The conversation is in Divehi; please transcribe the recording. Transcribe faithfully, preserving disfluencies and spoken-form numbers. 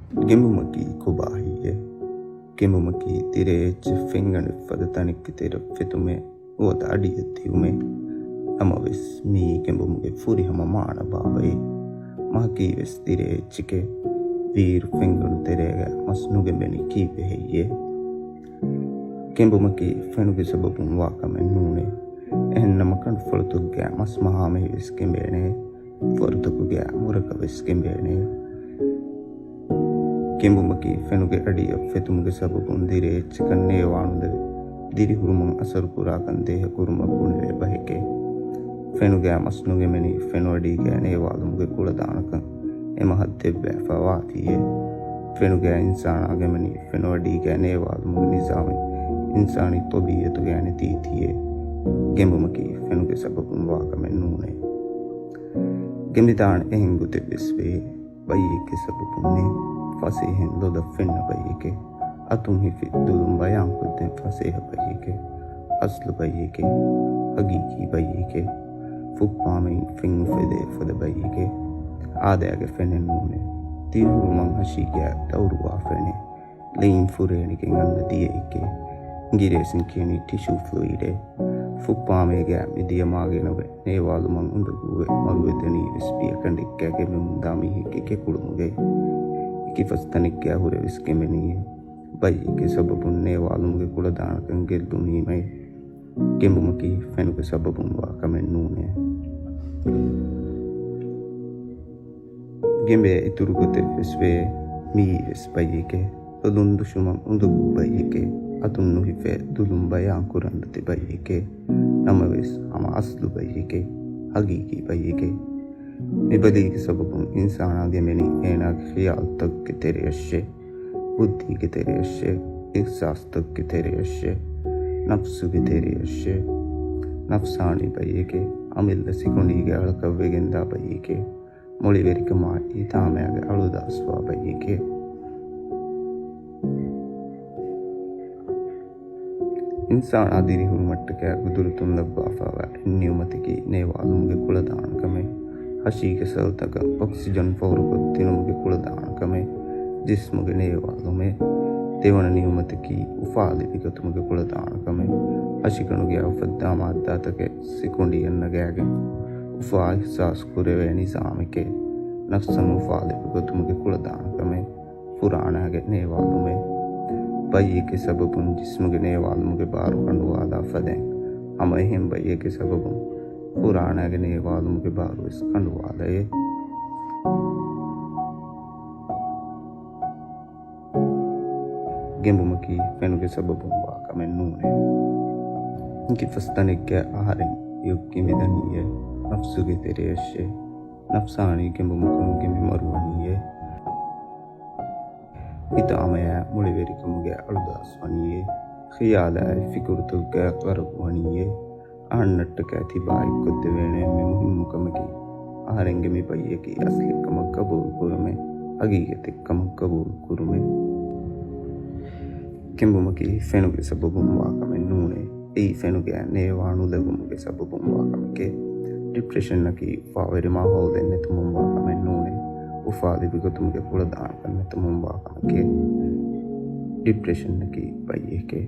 ގެނބުމަކީ ކޮބާހެއްޔޭ؟ ގެނބުމަކީ ތިރޭ އެއްޗެއް ފެންގަނޑެއް ފަދަ ތަނެއްގެ ތެރެއަށް ފެތުމޭ ނުވަތަ އަޑިއަށް ދިއުމޭ. ނަމަވެސް، މިއީ ގެނބުމުގެ ފުރިހަމަ މާނަ ބާވައޭ. މަހަކީވެސް ތިރޭ އެއްޗެކޭ. ވީއިރު ފެންގަނޑު ތެރޭގަ މަސް ނުގެނބެނީ ކީއްވެ ހެއްޔޭ؟ ގެނބުމަކީ ފެނުގެ ސަބަބުން ވާ ކަމެއް ނޫނޭ. އެހެންނަމަ ކަނޑުފަޅުތަކުގެ މަސް މަހާމެހިވެސް ގެނބޭނެ. ފޮރުތަކުގެ މުރަކަށް ވެސް ގެނބޭނެ. ގެނބުމަކީ ފެނުގެ އަޑިއަށް ފެތުމުގެ ސަބަބުން ދިރޭ އެއްޗަކަށް ނޭވާ ނުލެވި، ދިރިހުރުމުން އަސަރުކުރާކަން ދޭހަކުރުމަށް ބުނެވޭ ބަހެކޭ. ފެނުގެ މަސް ނުގެނބެނީ ފެނުއަޑީގަ ނޭވާލުމުގެ ކުޅަދާނަކަން އެ މަހަށް ދެއްވާފަ ވާތީއޭ. ފެނުގެ އިންސާނާ ގެނބެނީ ފެނުއަޑީގަ ނޭވާލުމުގެ ނިޒާމެއް އިންސާނީ ޠަބީޢަތުގައި ނެތީތީއޭ. ގެނބުމަކީ ފެނުގެ ސަބަބުން ވާ ކަމެއް ނޫނޭ. ގެނބިދާނެ އެހެން ގޮތެއް ވެސް ވޭ. ބައްޔެއްގެ ސަބަބުންނޭ ފަސޭހައިން ލޮލަށް ފެންނަ ބައްޔެކޭ. އަތުން ހިފި ދުލުން ބަޔާންކޮށްދޭން ފަސޭހަ ބައްޔެކޭ. އަސްލު ބައްޔެކޭ. ހަގީގީ ބައްޔެކޭ. ފުއްޕާމެއިން ފެން އުފެދޭ ފަދަ ބައްޔެކޭ. އާދައިގެ ފެނެއް ނޫނޭ. ދިރިހުރުމަށް ހަށީގެ ދައުރުވާ ފެނޭ. ލެއިން ފުރޭނެގެން އަންނަ ދިޔައެކޭ. އިނގިރޭސިން ކިޔަނީ ޓިޝޫ ފްލުއިޑޭ. ފުއްޕާމޭގަ މި ދިޔަ މާގިނަވެ ނޭވާލުމަށް އުނދަގޫވެ މަރުވެދެނީ ވެސް ބިޔަކަނޑެއްގަ ގެނބެމުންދާ މީހެއްގެ ކެކުޅުމުގައި. އެކި ފަސް ތަނެއްގަ ހުރެ ވެސް ގެނބެނީއޭ. ބައްޔެއްގެ ސަބަބުން ނޭވާލުމުގެ ކުޅަދާނަކަން ގެއްލުނީމައޭ. ގެނބުމަކީ ފެނުގެ ސަބަބުން ވާ ކަމެއް ނޫނޭ. ގެނބޭ އިތުރު ގޮތެއް ވެސް ވޭ. މިއީ ވެސް ބައްޔެކޭ. ލޮލުން ދުށުމަށް އުނދަގޫ ބައްޔެކޭ. އަތުން ނުހިފޭ ދުލުން ބަޔާން ކުރަން ދަތި ބައްޔެކޭ. ނަމަވެސް ހަމަ އަސްލު ބައްޔެކޭ. ހަގީގީ ބައްޔެކޭ. މި ބަލީގެ ސަބަބުން އިންސާނާ ގެނބެނީ އޭނާގެ ޚިޔާލުތަކުގެ ތެރެއަށްށޭ. ބުއްދީގެ ތެރެއަށްށޭ. އިޙްސާސްތަކުގެ ތެރެއަށްށޭ. ނަފްސުގެ ތެރެއަށްށޭ. ނަފްސާނީ ބައްޔެކޭ. އަމިއްލަ ސިކުނޑީގެ އަޅަކަށްވެގެންދާ ބައްޔެކޭ. މޮޅިވެރިކަމާ އިތާމައިގެ އަޅުދާސްވާ ބައްޔެކޭ. އިންސާނާ ދިރިހުރުމަށްޓަކައި ގުދުރަތުން ލައްވާފައިވާ އެއް ނިޢުމަތަކީ ނޭވާލުމުގެ ކުޅަދާނަކަމެއް. ހަށީގެ ސެލްތަކަށް އޮކްސިޖަން ފޯރުކޮށްދިނުމުގެ ކުޅަދާނަކަމެއް. ޖިސްމުގެ ނޭވާލުމެއް. ދެވަނަ ނިޢުމަތަކީ އުފާ ލިބިގަތުމުގެ ކުޅަދާނަކަމެއް. ހަށިގަނޑުގައި އުފައްދާ މާއްދާތަކެއް ސިކުނޑިއަށް ނަގާގެން އުފާ އިޙްސާސް ކުރެވޭ ނިޒާމެކޭ. ނަފްސަށް އުފާ ލިބިގަތުމުގެ ކުޅަދާނަކަމެއް. ފުރާނާގެ ނޭވާލުމެއް. ބައްޔެއްގެ ސަބަބުން ޖިސްމުގެ ނޭވާލުމުގެ ބާރު ކަނޑުވާލާ ފަދައިން، ހަމަ އެހެން ބައްޔެއްގެ ސަބަބުން ފުރާނާގެ ނޭވާލުމުގެ ބާރު ވެސް ކަނޑުވާލައޭ. ގެނބުމަކީ ފެނުގެ ސަބަބުން ވާ ކަމެއް ނޫނޭ. އެކި ފަސް ތަނެއްގަ އަހަރެން އެއޮތް ގެނބިދަނީއޭ. ނަފްސުގެ ތެރެއަށްށޭ. ނަފްސާނީ ގެނބުމަކުން ގެނބި މަރުވަނީއޭ. ހިތާމަޔާ މޮޅިވެރިކަމުގެ އަޅުދާސް ވަނީއޭ. ޚިޔާލާއި ފިކުރުތަކުގައި ޣަރަޤު ވަނީއޭ. އަހަންނަށްޓަކައި ތިބާ އެއްކޮށްދެވޭނެ އެންމެ މުހިއްމު ކަމަކީ، އަހަރެންގެ މި ބައްޔަކީ އަސްލެއްކަމަށް ގަބޫލުކުރުމޭ، ހަގީގަތެއް ކަމަށް ގަބޫލުކުރުމޭ. ގެނބުމަކީ ފެނުގެ ސަބަބުން ވާ ކަމެއް ނޫނޭ. އެއީ ފެނުގެ ނޭވާ ނުލެވުމުގެ ސަބަބުން ވާ ކަމެކޭ. ޑިޕްރެޝަންއަކީ އުފާވެރި މާހައުލެއް ނެތުމުން ވާ ކަމެއް ނޫނޭ. އުފާ ލިބިގަތުމުގެ ކުޅަދާނަކަން ނެތުމުން ވާ ކަމެކޭ. ޑިޕްރެޝަންއަކީ ބައްޔެކޭ.